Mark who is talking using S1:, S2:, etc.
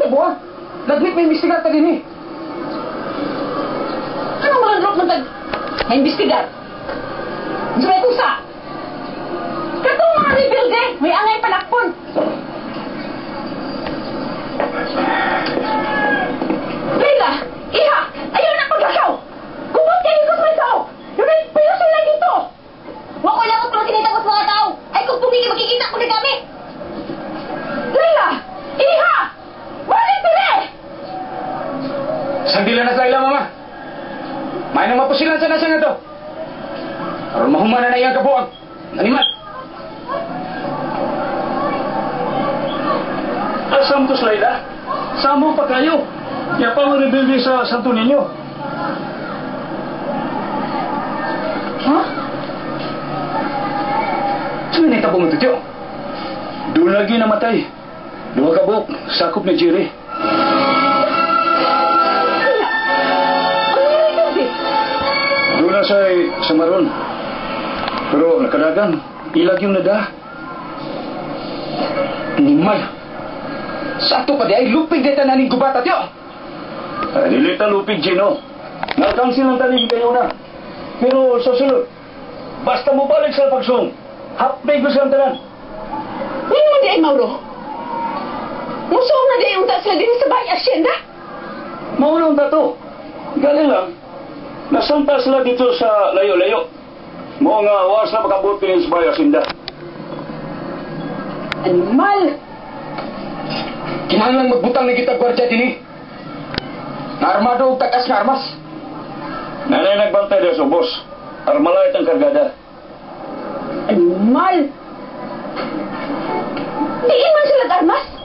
S1: nahitabo ah. Lagmit may imbestigar ta dinhi.
S2: Ano mga drop ng tag... May imbestigar? Unsa may kusa? Katong mga rebelde, may angay panakpon. Leila, iha, ayaw na paglakaw! Gubot kayo sa may sao! Yun ay piyo sila dito!
S3: Wa ko lang kung sinitagos mga tao. Ay kung pumili makikita ko na kami.
S2: Leila! Iha! Balik dire!
S1: Sandila na sa ila, mama. May nang mapusilan sa nasa nga to. Aron mahumana na iyang kabuang. Animal.
S4: Asam to Laila. Samo pa kayo. Ya pa ang rebelde sa Santo Niño.
S2: Ha?
S1: Sino nahitabo mo to, Tiyo?
S4: Doon lagi namatay. Duha ka buok, sakop ni Jerry.
S2: Iha! Ang mga rebelde!
S4: Doon na sa Maron. Pero nakadagan, ilag yung nada.
S1: Animal. Sa ato pa di ay lupig dito na ning gubata, Tiyo.
S4: Ay, dili ta lupig, Gino. Nakansil ang tanig kayo na. Pero sa sunod, basta mo balik sa pagsung, hapbay ko silang tanan.
S2: Ngayon mo di ay Mauro. Musuong na di ay unta sila din sa bahay asyenda.
S4: Maunang tato. Galing lang. Nasanta sila dito sa layo-layo. Mo nga was na makabuti sa bahay asinda.
S2: Animal!
S1: Kinahanglang magbutang ni kita gwardya dinhi. Naarmado og tag-as nga armas.
S4: Nanay nagbantay daw sa boss. Armalay ang kargada.
S2: Animal! Diin man sila armas!